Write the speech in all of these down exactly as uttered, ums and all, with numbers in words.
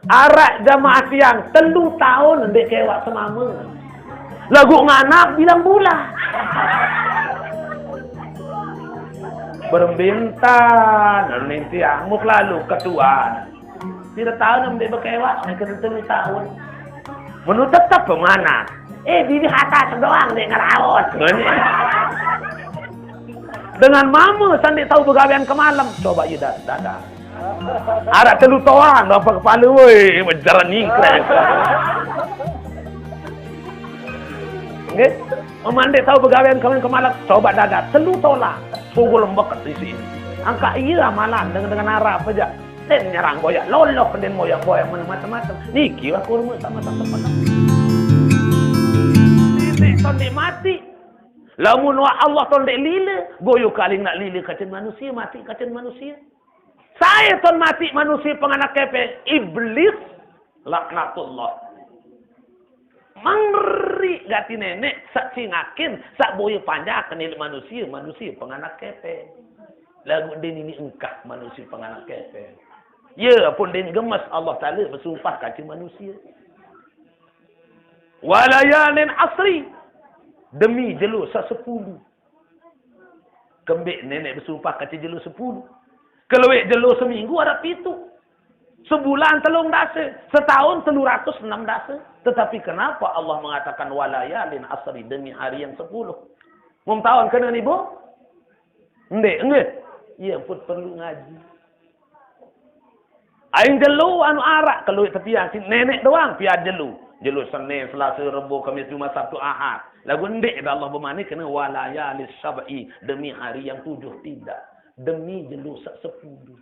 Araq jamaah tiang telu taun ndeq kewaq semame. Laguq nganak bilang bulah. Berembe entan, anu nintiang, muk lalo ketuan. Pire taun ndeq bekewaq, ndeq kene telu taun. Menu tetep pemanas. Eh, bibih atas doang ndeq ngeraos. Dengan mame saq ndeq tao begawean kemalem, coba ye da-, dadah. Araq telu toan, bapa kepale, woi, mejaran nyingkrek. Nggih. Mame ndeq tao begawean kemalem, kemalem, coba dadah. Telu toan, sugul mbeket isiq. Angkaq ie amalan dengan, dengan arap aja. Den nyerang boyaq loloh, den boyaq-boyaq men macem-macem. Niki wah kurme sama-sama pernah. Neneq ton ndeq mati. Lamun wah Allah ton ndeq lile, goyo kaling naq lile kacen manusie, mati kacen manusie. Sai ton mati manusie penganak kepe? Iblis, laknatullah. Mengeri gati neneq saq cingakin, saq boye panjaken leq manusie, manusie penganak kepe. Laguq ndeq nini engkah manusie penganak kepe. Ye, pun ndeq gemes Allah Taala besumpah kance manusie. Walayalin asri, demi jelo saq sepulu. Kembeq neneq besumpah kance jelo sepulu? Kelueq jelo seminggu araq pitu. Sebulan telung dase, setaun telu ratus enem dase. Tetapi kenapa Allah mengatakan walayalin asri, demi hari yang sepuluh? Mum taun kene nibu? Ndeq, nggih. Ie pun perlu ngaji. Aing jelo anu araq, kelueq tepian siq neneq doang pian jelo. Jelo Senin, Selase, Rebo, Kemis, Jumat, Sabtu, Ahad. Laguq ndeq, Allah bemanik kene walayalis sab'i, demi hari yang tujuh, tidak. Demi jelo saq sepulu.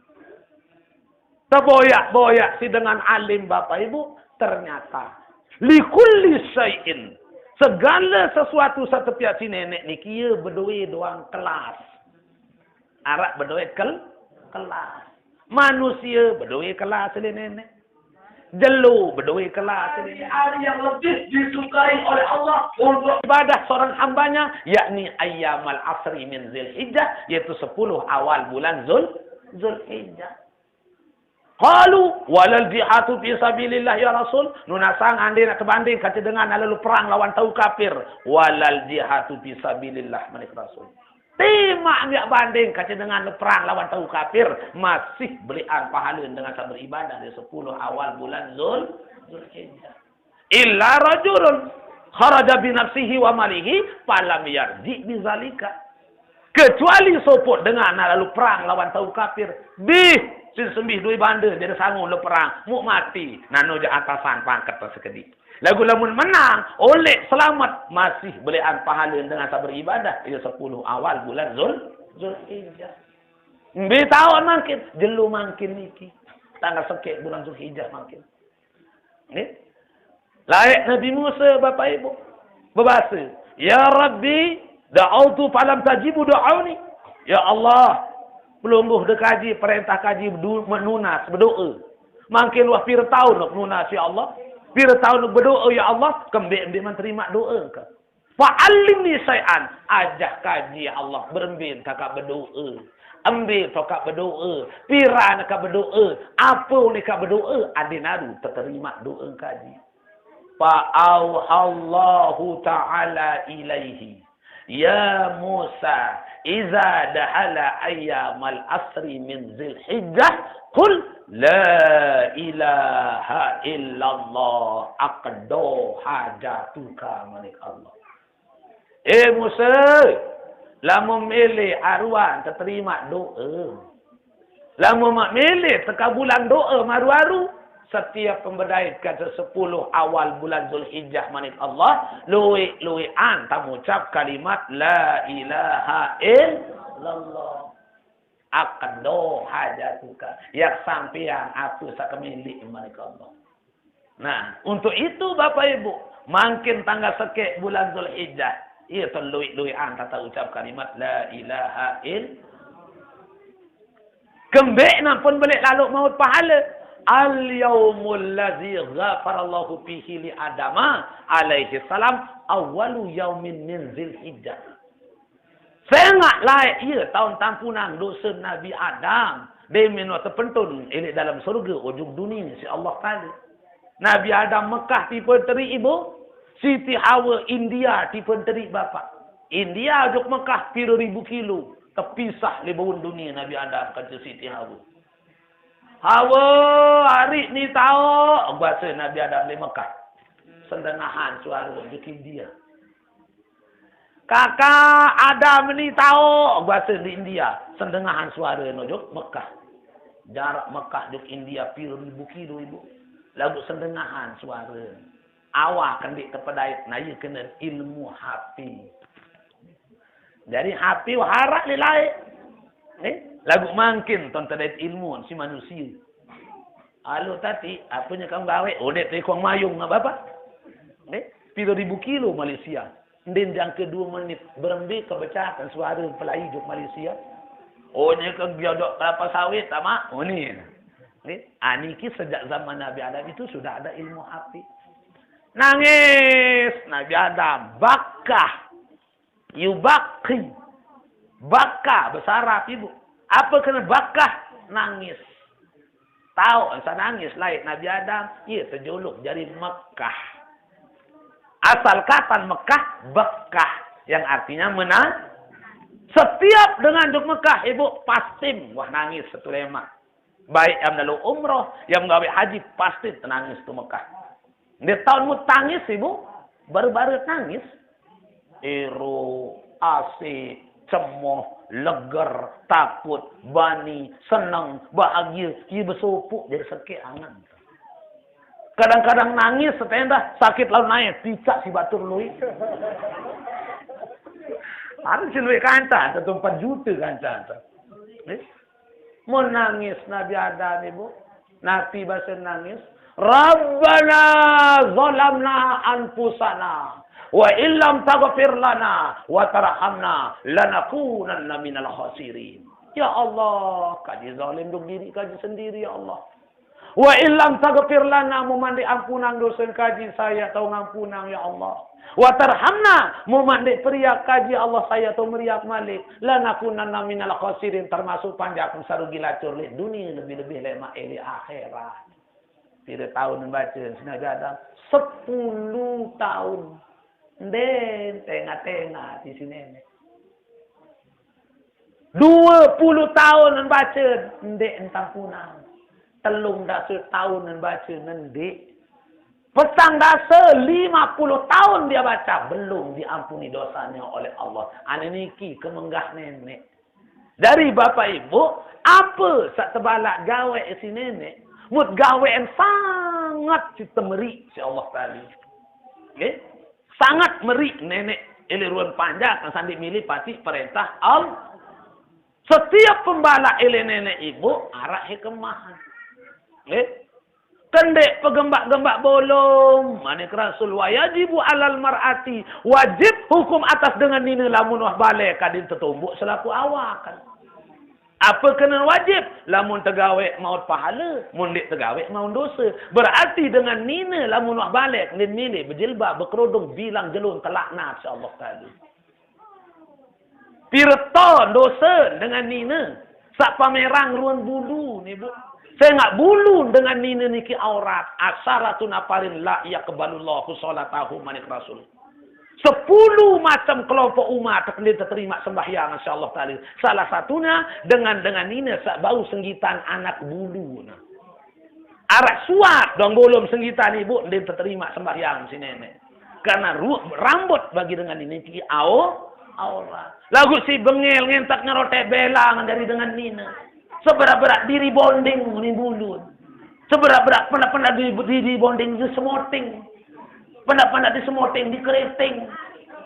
Teboyaq-boyaq siq dengan alim, Bapak Ibu, ternyata likulli syai'in, segale sesuatu saq tepian siq neneq niki ye bedoe doang kelas. Araq bedoe kel-, kelas. Manusie bedoe kelas leq neneq. Jelo bedoe kelas leq neneq. Hari yang lebih disukai oleh Allah untuk ibadah seorang hambanya, yakni ayyamal asri min Zulhijjah, yaitu sepuluh awal bulan Zul-, Zulhijjah. Qalu, "Walal jihadu fi sabilillah ya Rasul?" Nunas sang ande naq tebanding kance dengan lalo perang lawan tau kapir. "Walal jihadu fi sabilillah," manik Rasul. Timaq ndeq banding kance dengan perang lawan tau kapir, masih beleqan pahale dengan saq beribadah di sepuluh awal bulan Zul-, Zulhijjah. Illa rajulun kharaja bi nafsihi wa malihi falam yarji bi zalika. Kecuali sopoq dengan naq lalo perang lawan tau kapir. Bih, siq sembih doe bande jari sangu leq perang, muq mati, nano jaq atasan pangket sekediq. Laguq lamun menang, oleq selamet, masih beleqan pahale dengan saq beribadah, ie sepuluh awal bulan Zul-, Zulhijjah. Mbe taun mangkin? Jelo mangkin niki. Tanggal sekeq bulan Zulhijjah mangkin. Nggih. Laeq Nabi Musa, Bapak Ibu, bebase, "Ya Rabbi, da'autu falam tajibu du'auni." Ya Allah, pelungguh de kaji, perentah kaji bedu-, menunas, bedoe. Mangkin wah pire taun nunas, ya Allah? Pire taun bedoe, ya Allah? Kembeq ndeqman terimaq doe ke? Fa'allimni syai'an, ajah kaji, ya Allah, berembe kakaq bedoe. Embe tokaq bedoe, piran kaq bedoe, ape uleq kaq bedoe, adeq naru teterimaq doe kaji. Fa auhallahu ta'ala ilaihi, "Ya Musa, iza dahala ayyamal asri min Zulhijjah, qul la ilaha illallah aqdo hajatuka," manik Allah. Eh, Musa, lamun mele aruan teterimaq doe. Lamun maq mele tekabulan doe maru-aru, setiap pembedait kance sepuluh awal bulan Zulhijjah manik Allah, lueq-lueqan tamucap kalimat la ilaha illallah. Aqdo hajatuka. Yaq sampeang ape saq kemeleq manik Allah. Nah, untuk itu, Bapak Ibu, mangkin tanggal sekeq bulan Zulhijjah, ie teluiq-luiqan tata ucap kalimat la ilaha ill-, kembeq nampun beleq laloq maut pahale. Al yaumul ladzi ghafarallahu fihi li Adama alaihi salam awwalu yaumin min Zulhijjah. Sengaq laeq ie taun tampunan dose Nabi Adam, Dai meno tepentun elek dalam sorga ujung dunia si Allah Taala. Nabi Adam Mekah tipe teri ibu, Siti Hawa India tipe teri bapa. India ujung Mekah piro ribu kilo, tepisah lebaun dunia Nabi Adam kata Siti Hawa. Hawa, hari ni tao, bahasa Nabi Adam di Mekah. Sendengahan suara ujung India. Kakak Adam ni tao, bahasa di India. Sendengahan suara ujung Mekah. Jarak Mekah ujung India piro ribu kilo ibu. Lagu sendengahan suara. Awak kendik tepedait, nah, iya kena ilmu hati. Jadi hati harak lilai. Eh, lagu mangkin ton tedait ilmu si manusia. Alu tati, apanya kamu gawe? Udah tekong mayung nggak apa-apa. Eh, piro ribu kilo Malaysia. Ndin jangka dua menit berembe kebecakan suara pelai juk Malaysia. Oh, ni ke biodok kelapa sawit sama. Oh, ni. Eh, aniki sejak zaman Nabi Adam itu sudah ada ilmu hati. Nangis Nabi Adam, bakah. Yubaki. Bakah, besarap ibu. Apa kena bakah? Nangis. Tao asa nangis laik Nabi Adam, iya tejuluk jari Mekah. Asal katan Mekah, bekah, yang artinya menang. Setiap dengan juk Mekah, ibu, pasti wah nangis satu lemak. Baik yang lalu umroh, yang gawe haji, pasti tenangis tu Mekah. Dia tahun mu tangis, ibu, baru-baru nangis. Ero, asik, cemoh, leger, takut, bani, senang, bahagia, iya besopuk jadi sakit angan. Kadang-kadang nangis setenda, sakit lalu naik, picak si batur lui. Ada si lui kanca, tentu empat juta kanca. Eh? Mau nangis Nabi Adam, ibu. Nabi bahasa nangis. Rabbana zalamna anfusana wa illam taghfir lana wa tarhamna lanakunanna minal khasirin. Ya Allah, kaji zalim duk diri kaji sendiri, ya Allah. Wa illam taghfir lana, mu mande ampunang dosa kaji saya tau ngampunang, ya Allah. Wa tarhamna, mu mande periak kaji Allah saya tau meriak malik. Lanakunanna minal khasirin, termasuk panjak sarugi lacur lek dunia lebih-lebih lek mak elek akhirat. Pira tahun baca sini ada sepuluh tahun. Nden tengah-tengah di sini. Dua puluh tahun baca, ndek entang punang. Telung dasa tahun baca, ndek. Petang dasa lima puluh tahun dia baca, belum diampuni dosanya oleh Allah. Ane niki kemenggah nenek. Dari bapak ibu, apa sak tebalak gawe si nenek? Mut gawean sangat si temeri si Allah Taala. Nggih? Sangat meri nenek. Ili ruan panjak sandi milih pati perintah Allah. Setiap pembalak ili nenek ibu arah hikmah. Nggih? Kendek pegembak-gembak bolong, manik Rasul, wa yajibu alal mar'ati, wajib hukum atas dengan nina lamun wah balik kadin tetumbuk selaku awak. Apa kena wajib? Lamun tegawe maut pahala, mun dik tegawe maut dosa. Berarti dengan nina lamun wah balik, nin milih berjilbab, berkerudung, bilang jelun, telaknat si Allah Taala. Pirton dosa dengan nina. Sak pamerang ruan bulu ni, bu. Saya ngak bulu dengan nina niki aurat. Asaratu nafarin la yaqbalullahu salatahu manik Rasul. Sepuluh macam kelompok umat tak boleh terima sembahyang, insya Allah Taala. Salah satunya dengan, dengan nina sak bau senggitan anak bulu. Nah. Arak suat dong bolom senggitan ibu, dia terima sembahyang si nenek. Karena ru-, rambut bagi dengan nina ki au-, aurat. Lagu si bengel ngentak nyerotek belang dari dengan nina. Seberat-berat diri bonding ni bulu. Seberat-berat pernah-pernah di, di, di bonding di semoting. Pernah-pernah di semoting, di keriting.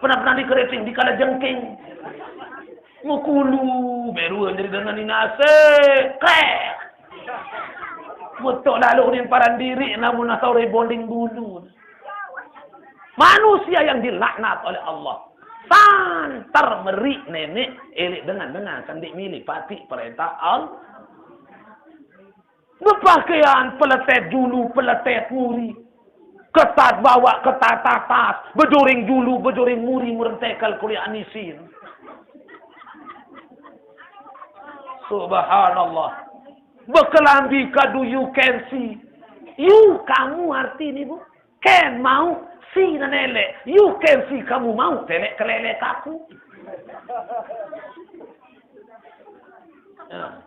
Pernah-pernah di keriting, di kala jengking. Mukulu, beruan jadi dengan nina asik. Krek. Mutuk lalu ni paran diri, namun asal rebonding bulu. Manusia yang dilaknat oleh Allah. Santar meri nenek, elik dengan-dengan, sendik milih, pati perintah Allah. Berpakaian peletet dulu, peletet muri. Ketat bawa, ketat atas. Bejoring dulu, bejoring muri, merentekal kuliah anisin. Subhanallah. Bekelambi kadu you can see. You, kamu arti ni, Bu. Can, mau, see, nanelek. You can see, kamu mau telek kelelek aku. Ya.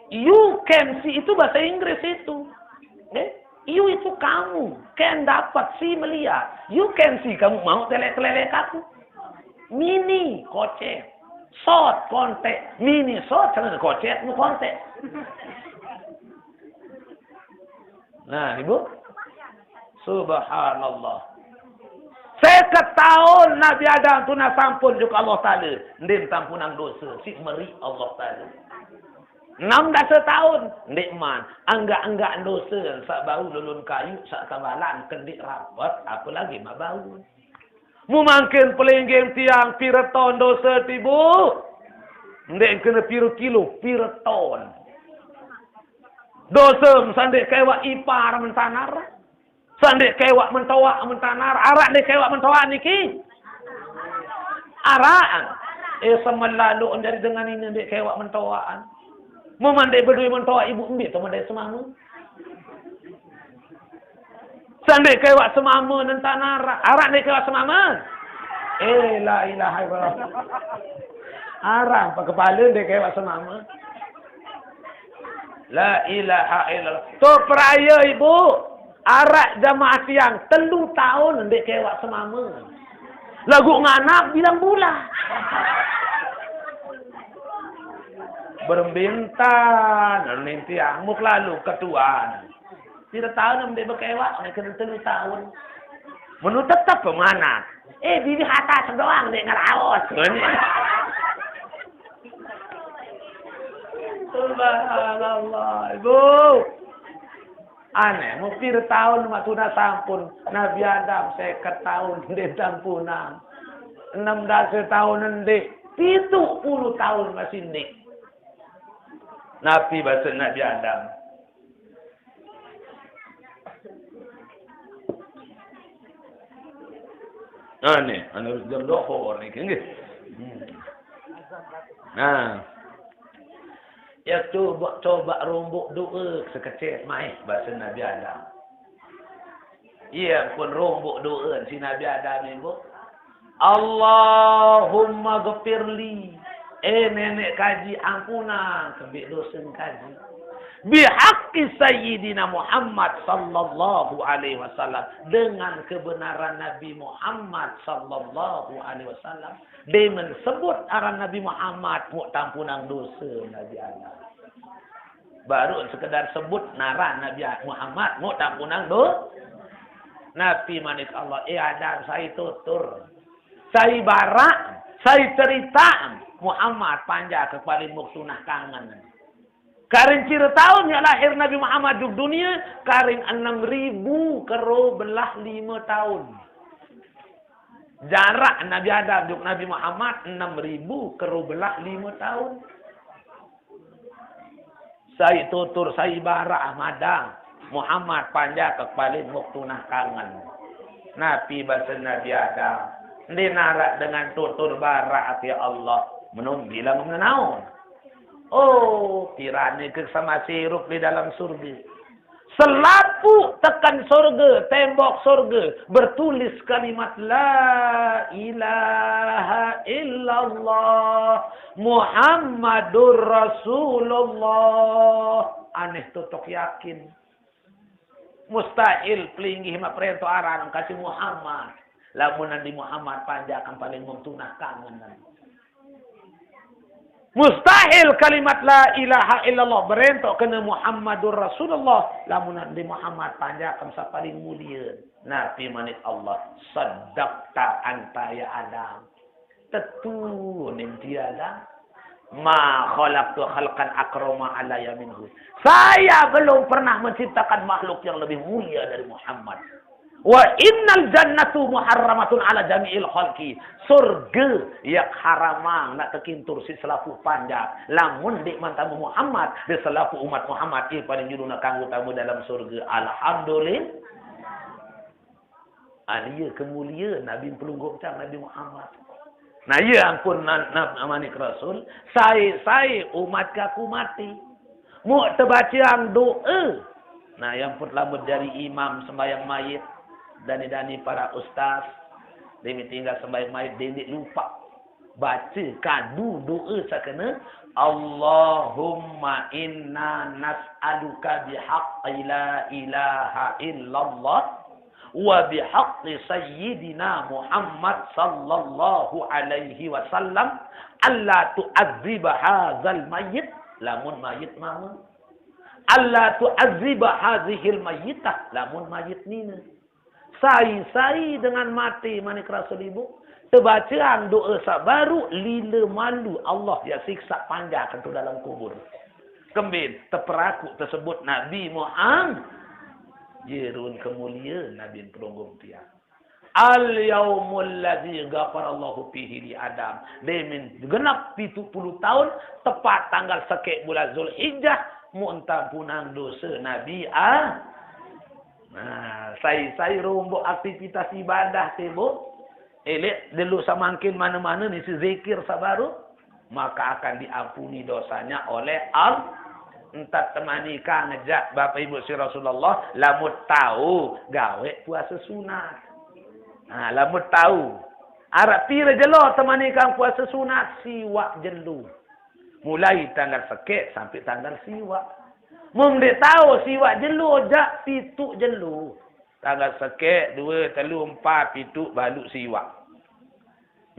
You can see itu bahasa Inggris itu. Eh? You itu kamu. Can, dapat, see, melihat. You can see, kamu mau telek kelelek aku. Mini, kocet. Short, kontek. Mini, short, celana kocet, mu kontek. Nah, Ibu. Subhanallah. Seket taun Nabi Adam tuna sampun jok Allah Taala. Ndeq tampunang dose, siq meriq Allah Taala. Enam dase taun, ndeqman. Anggaq-anggaq dose, saq bau lolon kayuq, saq tebalang kendiq rapet, apelagi mabau. Mu mangkin pelinggih tiang pire taun dose tibu? Ndeq kene pire kilo, pire taun. Dose saq ndeq kewaq ipar mentanar. Saq ndeq kewaq mentoaq mentanar. Araq ndeq kewaq mentoaq niki? Araq. Eh, semelalo jari dengan ini ndeq kewaq mentoaqan. Mun ndeq bedoe mentoaq ibu mbe to mendai semame? Saq ndeq kewaq semame nentan araq. Araq ndeq kewaq semame? Eh, la ilaha illallah. Araq, apa kepala ndeq kewaq semame? La ilaha illallah. To peraya, Ibu. Araq jamaah tiang telu taun ndeq kewaq semame. Laguq nganak bilang bulan. Berembintan, nintiang muk lalu ketuan. Pire taun ndeq bekewaq, ndeq kene telu taun. Menu tetep pemanak. Eh, bibi atas doang ndeq ngeraos. Subhanallah, Ibu. Aneh, mu pire taun maq tuna sampun. Nabi Adam seket taun ndeq tampunang. Enem dase taun ndeq. Pitu pulu taun masih ndeq. Napi base Nabi Adam? Nah, ni, anu jam dohor niki, nggih. Hmm. Nah. Ya, coba, coba rombok doe sekecil maeh, base Nabi Adam. Iya, pun rombok doe si Nabi Adam, Ibu. Allahumma ghfirli. Eh, neneq kaji, ampunang kembeq dosen kaji. Bihaqqi Sayyidina Muhammad sallallahu alaihi wasallam. Dengan kebenaran Nabi Muhammad sallallahu alaihi wasallam. Dengan sebut aran Nabi Muhammad, muq tampunang dose Nabi Adam. Baru sekedar sebut naran Nabi Muhammad, muq tampunang do-, Nabi manik Allah, eh Adam, sai tutur. Sai baraq, sai cerita, Muhammad panjake paling muk tunah kangen. Karing pire taun yaq lahir Nabi Muhammad juk dunie? Karing enem ribu kero belah lime taun. Jarak Nabi Adam juk Nabi Muhammad enem ribu kero belah lime taun. Sai tutur, sai baraq madang. Muhammad panjake paling muk tunah kangen. Napi base Nabi Adam? Ndeq naraq dengan tutur baraq ate Allah. Menung bilang menaun. Oh, kirane ke sama sirup di dalam surga. Selapuq teken sorge, tembok sorge, bertulis kalimat la ilaha illallah Muhammadur Rasulullah. Aneh tutuk yakin. Mustahil pelinggih maq perento aran kasih Muhammad. Lamun ndeq Muhammad panjakan paling muk tunah kangen. Mustahil kalimat la ilaha illallah berentok kene Muhammadur Rasulullah lamun ndeq Muhammad panjakan saq paling mulie. Napi manik Allah, "Shaddaqta anta ya Adam." Tetu ninti Adam. "Ma khalaqtu khalqan akrama alayya minhu." Saya belum pernah menciptakan makhluk yang lebih mulia dari Muhammad. "Wa innal jannatu muharramatun ala jami'il khalqi." Sorge yaq haramang naq tekintur siq selapuq panjak. Lamun ndeqman tame Muhammad, de selapuq umat Muhammad, ie paling julune kanggo tame dalem sorge. Alhamdulillah. Alie kemuliean Nabi pelungguh cang Nabi Muhammad. Nah, ie ampun na-, na-, manik Rasul, "Sai-sai umat kaku mati, Muk tebaceang doa. Nah, yang pun lamun jari imam sembahyang mayit, dani-dani para ustaz, demi tinggal sembahyang mayit, dendik lupa. Baca kadu doa sakena, "Allahumma inna nas'aluka bihaqqi la ilaha illallah wa bihaqqi sayyidina Muhammad sallallahu alaihi wasallam alla tu'azziba hadzal mayyit." Lamun mayit mama. "Alla tu'azziba hadzihil mayyitah." Lamun mayit nina. Sai-sai dengan mati, manik Rasul ibu, tebaceang doa sabaru, lila malu Allah ya siksa panjang tu dalam kubur. Kembin, teperaku tersebut Nabi Muhammad. Jerun kemuliaan Nabi perunggung tiang. Al yaumul ladzi ghafarallahu fihi li Adam. Demin genap pitu puluh tahun, tepat tanggal sekek bulan Zulhijjah, mun tampunang dosa Nabi ah. Nah, sai-sai rombok aktivitas ibadah te, Bu. Elek dulu samangkin mana-mana ni si zikir sabaru, maka akan diampuni dosanya oleh Allah. Entat temani kang ngejak Bapak Ibu si Rasulullah, lamun tau gawe puasa sunat. Nah, lamun tau. Arak pira jelo temani kang puasa sunat, siwak jelo. Mulai tanggal sekek sampai tanggal siwak. Mun dek tau siwak jelo, jak pitu jelo. Tanggal sekek, dua, telu, empat, pitu, balu siwak.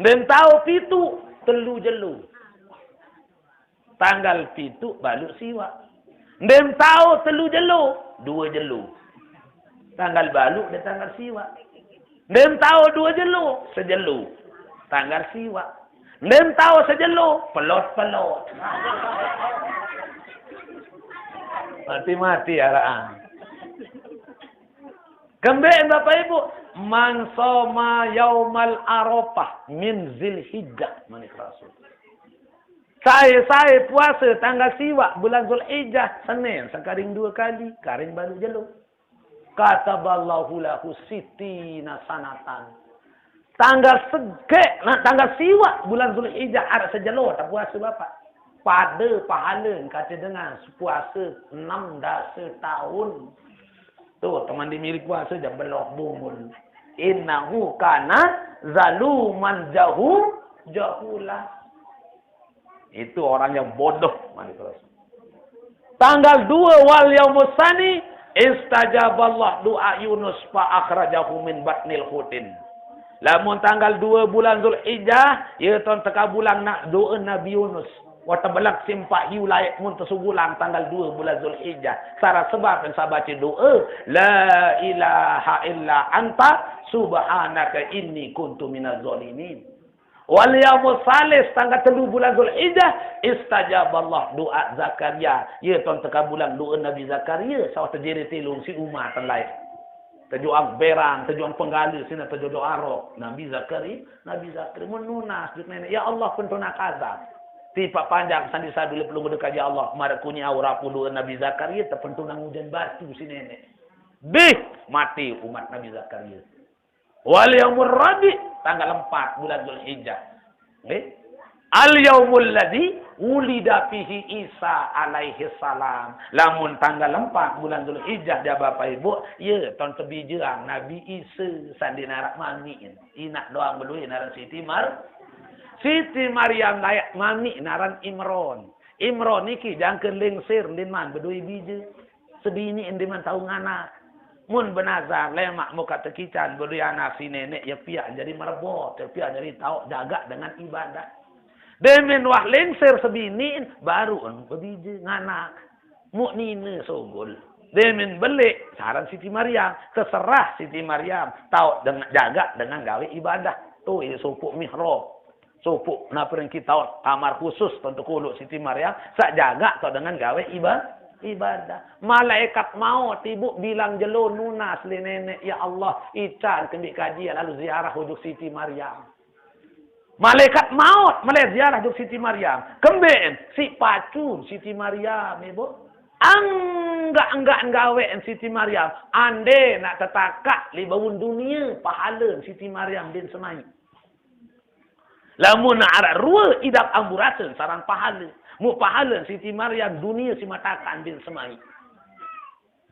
Ndem tau pitu, telu jelo. Tanggal pitu, balu siwak. Ndem tau telu jelo, dua jelo. Tanggal balu dek tanggal siwak. Ndem tau dua jelo, sejelo. Tanggal siwak. Ndem tau sejelo, pelot-pelot. Mati-mati araan. Kembali Bapak Ibu, "Man soma yaumal arafah min Zilhijjah," manik Rasul. Sai-sai puasa tanggal siwak bulan Zulhijjah, Senin, sekaring dua kali, karing balu jelo. Kataballahu lahu sittina sanatan. Tanggal sekek, nah, tanggal siwak bulan Zulhijjah arak sejelo tak puasa Bapak. Pada pahala kata dengan puasa enam dasa tahun. Tu, teman di miri puasa jam beloh bungun. Innahu kana zaluman jahu, jahula. Itu orang yang bodoh, manik Rasul. Tanggal dua, wal yaumus sani, istajaballah doa Yunus fa akhrajahu min batnil hutin. Lamun tanggal dua bulan Zulhijjah, ya ton teka bulan nak doa Nabi Yunus. Wa tebelak simpak hiu laik mun tesugulang tanggal dua bulan Zulhijjah. Sara sebab yang saya baca doa, "La ilaha illa anta subhanaka inni kuntu minaz zalimin." Wal yaumus salis, tanggal telu bulan Zulhijjah, istajaballah doa Zakaria. Ya ton teka bulan doa Nabi Zakaria, sawah tejere tilung si Umar tenlai. Tejuang berang, tejuang penggala, sina tejojo arok. Nabi Zakaria, Nabi Zakaria menunas juk nenek. Ya Allah, pentunak azab. Tipak panjang sandi sadu le pelung dekaji Allah. Mara kunyi aura pun doa Nabi Zakaria, tepentunang hujan batu si nenek. Bih, mati umat Nabi Zakaria. Wal yaumur rabi, tanggal empat bulan Zulhijjah. Nggih. Al yaumul ladzi wulida fihi Isa alaihi salam. Lamun tanggal empat bulan Zulhijjah dia Bapak Ibu, ya ton tebijeang Nabi Isa sandi narak mami. Inak doang beduit naran Siti Mar. Siti Maryam layak mami naran Imron. Imron niki jangke lingsir ndin man beduit bije. Sebini ndin man tau nganak. Mun benazar lemak muka tekican beduit anak si nenek ya piak jadi merebot, ya piak jadi tau jaga dengan ibadah. Demen wah lingsir sebini baru bebije nganak. Muk nine sogol. Demen belik saran Siti Maryam, terserah Siti Maryam tau dengan jaga dengan gawe ibadah. Tu ini supuk mihrab. Supuk napa ring kita kamar khusus untuk kuluk Siti Maryam, sak jaga tau dengan gawe iba-, ibadah. Malaikat maut ibu bilang jelo nunas le nenek, ya Allah, ican kembi kaji lalu ziarah ujuk Siti Maryam. Malaikat maut meleh ziarah juk Siti Maryam. Kemben si pacun Siti Maryam ibu. Enggak-enggak nggawe Siti Maryam. Ande nak tetakak li baun dunia pahala Siti Maryam din semai. Lamun arak rua idap amburase sarang pahala. Mu pahala Siti Maryam dunia simatakan bin semai.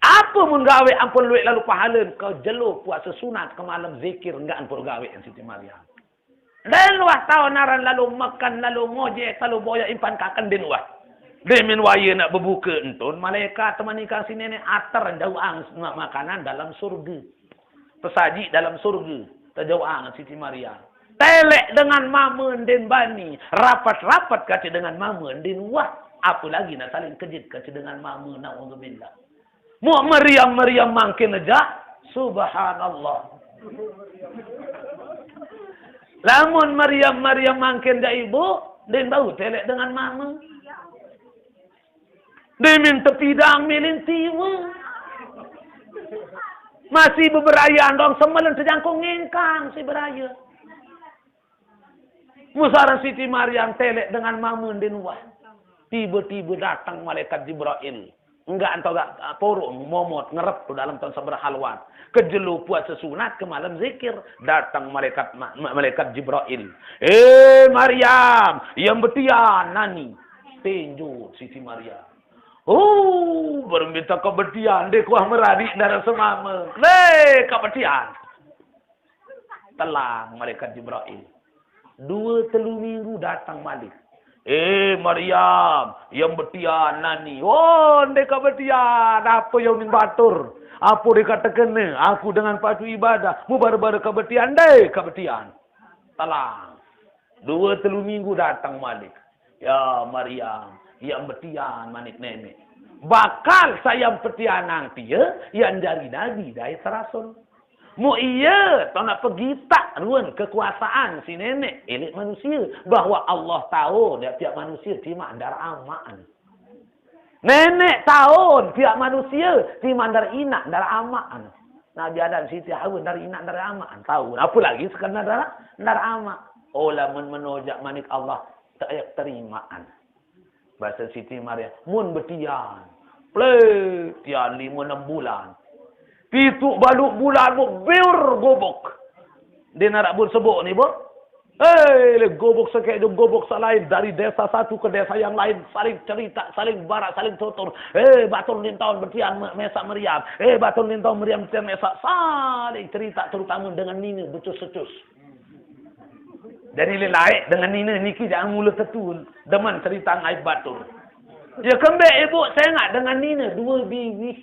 Apa mun gawe ampun luek lalu pahala ke jelo puasa sunat ke malam zikir enggak ampun gawe Siti Maryam. Den wah tau naran lalu makan, lalu ngojek, lalu boya impan kaken den wah. Demin waya nak berbuka entun, malaikat temani kang si nenek atar jauh ang makanan dalam surga. Pesaji dalam surga, terjauh ang Siti Maria. Telek dengan mama den bani, rapat-rapat kaca dengan mama den wah. Apalagi nak saling kejit kaca dengan mama, naudzubillah. Mu meriam-meriam mangkin aja. Subhanallah. Lamun meriam-meriam mangkin ja ibu, din bau telek dengan mama. Dimin tepidang milin tiwa. Masih beberaya dong semelen tejangkung ngengkang si beraya. Musaran Siti Maryam telek dengan mama din wah. Tiba-tiba datang malaikat Jibril. Enggak entau gak porong momot ngerep tu dalam tahun seberapa haluan. Kejelu puasa sunat ke malam zikir. Datang malaikat ma- ma- malaikat Jibril. Eh Maryam, yang betian nani. Tinjut Siti Maryam. Oh, berminta kebetian deh kuah meradi darah semama. Leh, kebetian. Telang malaikat Jibril. Dua telu minggu datang malik. Eh Maryam, yang betian nani. Oh, ndeka betian. Apa yang min batur? Apa dikatakan aku dengan patu ibadah? Mu baru-baru kebetian deh, kebetian. Telang. Dua telu minggu datang malik. Ya Maryam, yang betian manik nenek. Bakal sayang petian nang pia, yang jari nabi dai terasul. Mu iya, tona pegitak ruan kekuasaan si nenek elik manusia. Bahwa Allah tahu dia tiap manusia cuma andar amaan. Nenek tahu tiap manusia cuma andar inak, andar amaan. Nabi Adam Siti Hawa andar inak, andar amaan. Tahu. Apa lagi sekena andar, andar amak. Oh, lamun menojak manik Allah, tak terimaan. Bahasa Siti Maria, mun betian. Plek, tian lima enam bulan. Pitu baluk bulan mu biur gubuk. Dia narak bun sebuk ni, bu. Eh, le gubuk sekek jo gubuk selain dari desa satu ke desa yang lain, saling cerita, saling barak, saling tutur. Eh, batur nintaun betian me- mesak meriam. Eh, batur nintaun meriam betian mesak, saling cerita terutama dengan nina becus-secus. Jadi le laik dengan nina niki jangan mula tetul. Demen cerita ngaib batur. Ya kembek ibu sengak dengan nina dua biwih.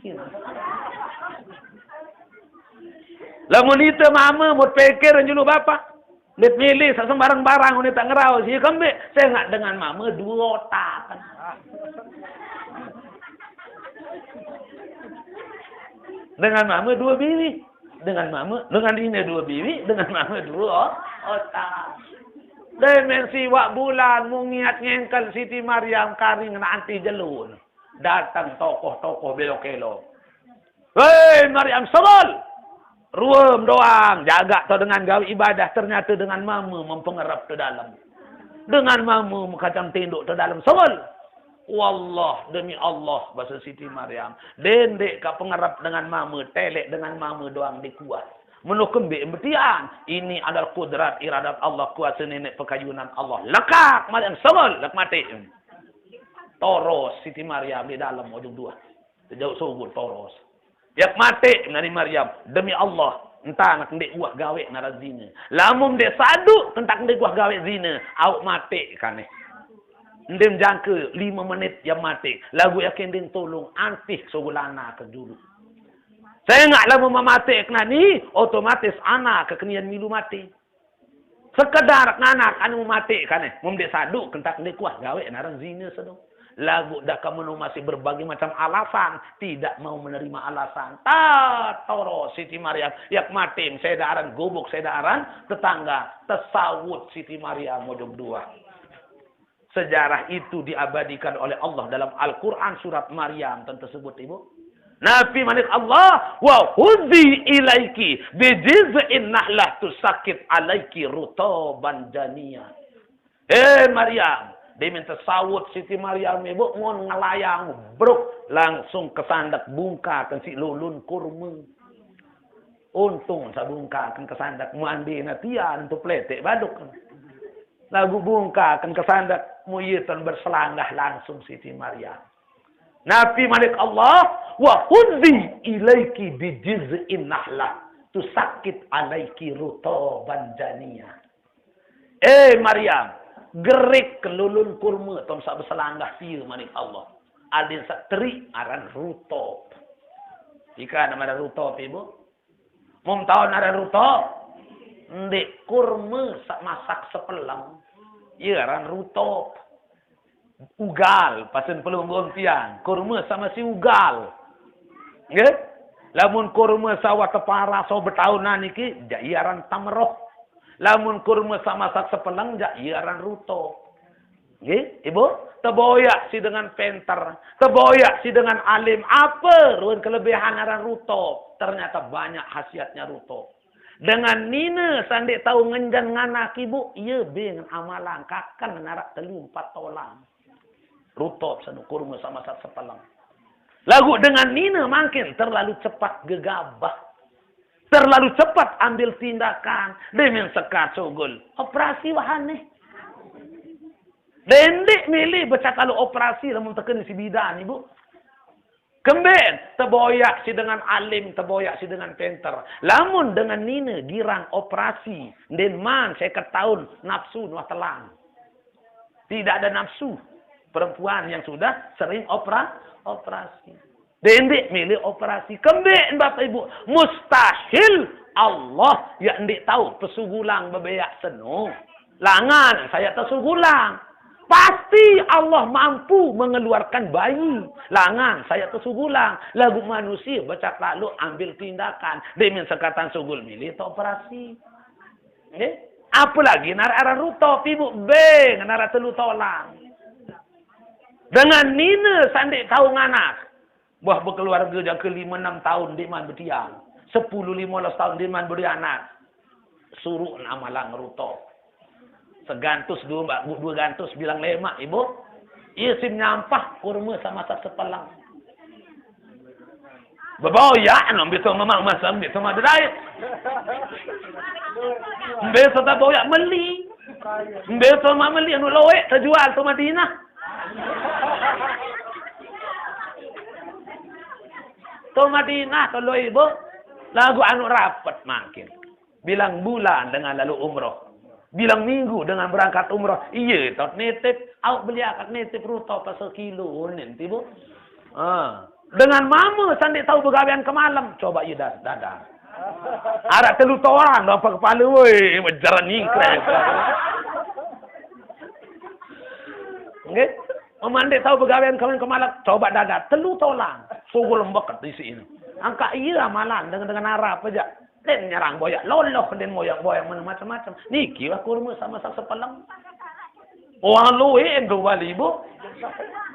Lamun ite mama mut pikir julu bapa. Dit milih sak sembarang barang, uni tak ngerau si kembek. Sengak dengan mama dua otak. Dengan mama dua biwih. Dengan mama, dengan ine dua biwih, dengan mama dua o- otak. Dimensi wak bulan mu ngiat ngengkel Siti Maryam karing nanti jelun. Datang tokoh-tokoh belok-elok. Hei Maryam, sebel! Ruem doang, jaga tau dengan gawe ibadah, ternyata dengan mama mempengerap tu dalam. Dengan mama mekacang tinduk tu dalam. Sebel! Wallah, demi Allah, bahasa Siti Maryam. Dendek ka pengerap dengan mama, telek dengan mama doang dikuat. Menu kembik betian. Ini adalah kudrat iradat Allah, kuasa nenek pekayunan Allah. Lekak Maryam, sebel, lek mati. Toros Siti Maryam di dalam ujung dua. Sejauh subur toros. Yak mate nani Maryam, demi Allah, entah nak ndek uah gawe nara zina. Lamun ndek sadu, kentak ndek uah gawe zina, awak mate kaneh. Ndem jangka lima menit yang mate, lagu yakin din tolong antih sogolana ke dulu. Saya ngak lamun mamate kenani, otomatis anak kekenian milu mate. Sekedar nganak anu mati kaneh, mum dek sadu kentak ndek kuah gawe naran zina sedo. Lagu dah kamu nu masih berbagai macam alasan, tidak mau menerima alasan. Ta toro Siti Maryam, yak mati saya daran gubuk saya daran tetangga, tersawut Siti Maryam mojok dua. Sejarah itu diabadikan oleh Allah dalam Al-Quran surat Maryam, tentu sebut ibu. Nabi manik Allah, wa hudzi ilaiki bijiz'in nahlah tusakit alaiki rutoban jania. Eh Maryam, diminta sawut Siti Maryam ibu ngon ngelayang bruk langsung kesandak bungkakan si lulun kurma. Untung sabungkakan kesandak mandi natian tu peletek baduk. Laguq bungkaken ke sandet, mu ie ten beselanggah langsung Siti Maryam. Napi manik Allah, "Wa huzzi ilaiki bijiz'in nahlah, tusakkit alaiki rutaban janiya." Eh Maryam, gerik kelulun kurme tom saq beselanggah tie manik Allah. Adin saq terik aran rutop. Ika nama aran rutop, Ibu? Mum taun aran rutop? Ndeq, kurme saq masak sepeleng, ie aran rutop. Ugal, pasen pelungguh tiang, kurme saq masih ugal. Nggih? Lamun kurme saq wah teparas so betaunan niki, jaq ie aran tamroh. Lamun kurme saq masak sepeleng, jaq ie aran rutop. Nggih, Ibu? Teboyaq siq dengan penter, teboyaq siq dengan alim, ape ruen kelebihan aran rutop? Ternyata banyak khasiatnya rutop. Dengan nine saq ndeq tao ngenjen nganak, Ibu, ie be ngen amalang, kaken ngen araq telu empat tolang. Rutop senu kurme saq masak sepeleng. Laguq dengan nine mangkin terlalu cepat gegabah. Terlalu cepat ambil tindakan. Demen sekat sugul, operasi wahane. Dendeq mele becat lalo operasi lamun teken siq bidan, Ibu. Kembeq? Teboyaq siq dengan alim, teboyaq siq dengan penter. Lamun dengan nine girang operasi, ndeqman seket taun napsu nuah telang. Tidak ada nafsu perempuan yang sudah sering opera-, operasi. Dendeq mele operasi. Kembeq, Bapak Ibu? Mustahil Allah yaq ndeq tao pesugulang bebeaq seno. Langan sai yaq tesugulang. Pasti Allah mampu mengeluarkan bayi. Langan sai yaq tesugulang. Laguq manusie becat lalo ambil tindakan. Demen sekatan sugul mele teoperasi. Nggih? Apelagi naraq aran rutop, Ibu, be ngen araq telu tolang. Dengan nine saq ndeq tao nganak. Wah, bekeluarge jangke lime enem taun ndeqman betiang. Sepulu lime olas taun ndeqman berianak. Suruq amalang rutop. Segantus due, due gantus bilang lemaq, Ibu. Ie siq nyampah kurme saq masak sepeleng. Beboyaq no, mbe to memang masem, mbe to made dait. Mbe to teboyaq meli. Mbe to maq meli anu loeq tejual to Madinah. To Madinah to loeq, Ibu. Laguq anu rapet mangkin. Bilang bulan dengan lalo umroh. Bilang minggu dengan berangkat umroh. Ie to nitip, aoq beli akad nitip rutop sekilo nin, Ibu. Ha. Dengan mame saq ndeq tao begawean kemalem, coba ie da-, dadar. Araq telu tolang doang pe kepale, woi, mejer nyingkrek. Nggih. Mame ndeq tao begawean kemalem, coba dadar. Telu tolang. Sugul lembek isiq ne. Angkaq ie amalan dengan, dengan arap aja. Den nyerang boyaq loloh, den moyang boyaq men macem-macem. Niki wah kurme saq masak sepeleng. Wah, lueq ento bali, Bu.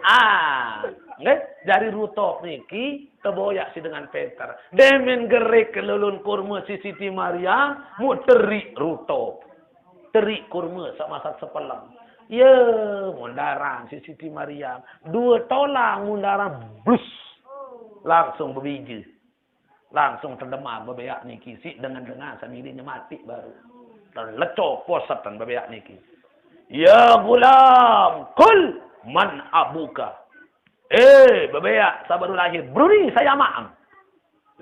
Ah, nggih, jari rutop niki teboyaq siq dengan penter. Demen gerik kelulun kurme siq Siti Maryam, mu teriq rutop. Teriq kurme saq masak sepeleng. Ye, mundaran siq Siti Maryam. Due tolang mundaran, blus. Langsung bebije. Langsung tedemar bebeaq niki siq dengan-dengan saq mele nyematik baruq. Teleco posetan bebeaq niki. "Ya gulam, qul man abuka." Eh, bebeaq saq baruq lahir, beruni sai amaq am.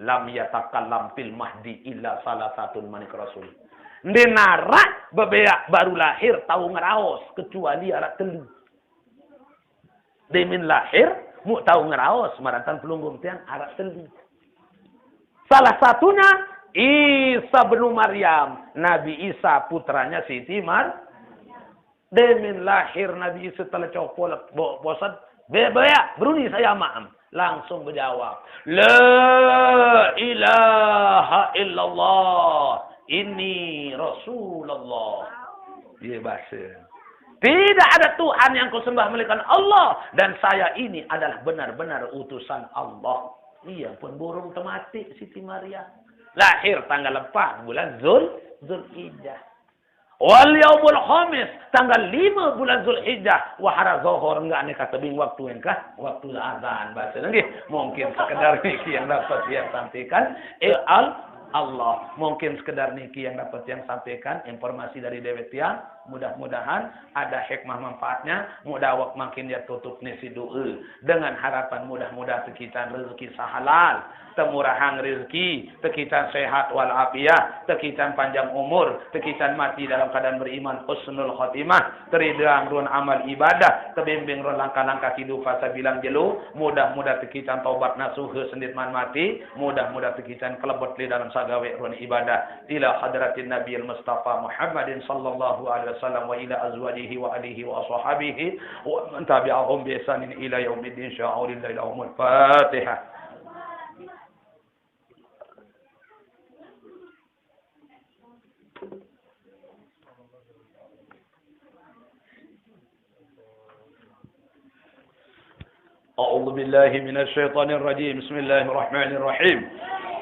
"Lam yatakallam fil mahdi illa salasatun," manik Rasul. Ndeqn araq bebeaq baruq lahir tao ngeraos kecuali araq telu. Demen lahir, muq tao ngeraos, maraq tan pelungguh tiang araq telu. Salah satunya Isa bin Maryam, Nabi Isa putranya Siti Mar-, demen lahir Nabi Isa teleco polet, bo-, poset, be-, beaq, beruni sai amaq am. Langsung bejawab, "La ilaha illallah, inni Rasulullah." Ie base, "Tidak ada Tuhan yang kau sembah melainkan Allah, dan saya ini adalah benar-benar utusan Allah." Ie pun burung tematik Siti Maryam. Lahir tanggal empat bulan Zul-, Zulhijjah. Wal yaumul khamis, tanggal lime bulan Zulhijjah, wah araq zohor, enggak ne kate bing waktu engkah, waktu azan base nggih. Mungkin sekedar niki yang dapat tiang sampaikan. Eh, al- Allah. Mungkin sekedar niki yang dapat yang sampaikan, informasi dari dewek tiang. Mudah-mudahan ada hikmah manfaatnya. Mudah awak makin dia tutup nisi doa dengan harapan mudah-mudahan tekican rezeki sahalal, temurahang rezeki, tekican sehat wal afiat, tekican panjang umur, tekican mati dalam keadaan beriman, husnul khotimah, teridoang run amal ibadah, tebimbing run langkah-langkah kehidupan sabilang jelo, mudah-mudahan tekican taubat nasuha sendit man mati, mudah-mudahan tekican kelebet li dalam sagawe run ibadah. Ila hadratin Nabi al-Mustafa Muhammadin sallallahu alaihi wasallam wa ila azwajihi wa alihi wa ashabihi wa man tabi'ahum bi ihsanin ila yaumiddin. Sya'ulillahi lahumul Fatihah. أعوذ بالله من الشيطان الرجيم. بسم الله الرحمن الرحيم.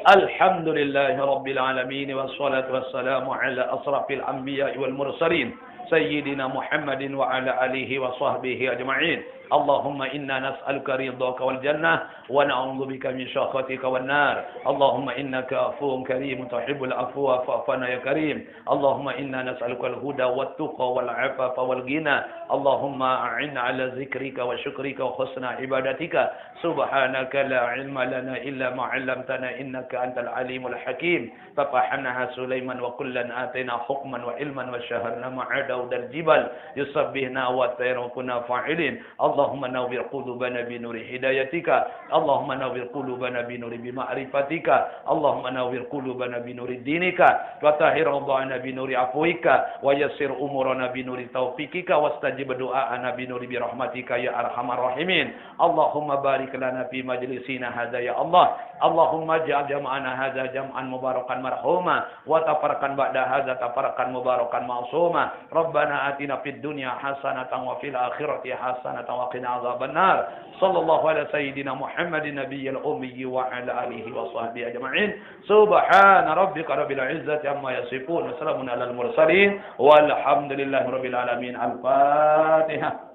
الحمد لله رب العالمين، والصلاة والسلام على أشرف الأنبياء والمرسلين، سيدنا محمد وعلى آله وصحبه أجمعين. اللهم إنا نسألك رضاك والجنة، ونعوذ بك من سخطك والنار. اللهم إنك عفو كريم تحب العفو فاعف عنا يا كريم. اللهم إنا نسألك الهدى والتقى والعفاف والغنى. اللهم أعنا على ذكرك وشكرك وحسن عبادتك. سبحانك لا علم لنا إلا ما علمتنا إنك أنت العليم الحكيم. ففهمناها سليمان وكلا آتينا حكما وعلما وسخرنا مع داود الجبال يسبحن والطير وكنا فاعلين. اللهم نور قلوبنا بنور هدايتك. اللهم نور قلوبنا بنور بمعرفتك. اللهم نور قلوبنا بنور دينك. وطهر أوضاعنا بنور عفوك. ويسر أمورنا بنور توفيقك. واستجب دعاءنا بنور برحمتك يا أرحم الراحمين. اللهم بارك لنا في مجلسنا هذا يا الله. اللهم اجعل جمعنا هذا جمعا مباركا مرحوما، وتفرقا بعد هذا تفرقا مباركا معصوما. ربنا آتنا في الدنيا حسنة وفي الآخرة حسنة وقنا عذاب النار. صلى الله على سيدنا محمد النبي الأمي وعلى آله وصحبه أجمعين. سبحان ربك رب العزة عما يصفون، وسلام على المرسلين، والحمد لله رب العالمين. الفاتحة.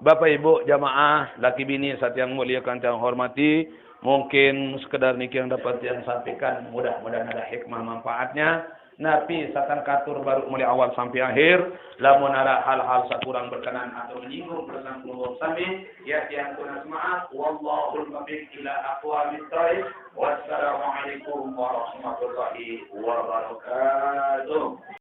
Bapak Ibu jamaah, laki bini satiang muliakan tiang hormati, mungkin sekedar niki yang dapat tiang sampaikan, mudah-mudahan ada hikmah manfaatnya. Napi satan katur baru mulai awal sampai akhir, lamun ada hal-hal sakurang berkenan atau menyinggung perasaan kula sami, ya tiang tunas maaf. Wallahul muwaffiq ila aqwamit thariq. Wassalamualaikum warahmatullahi wabarakatuh.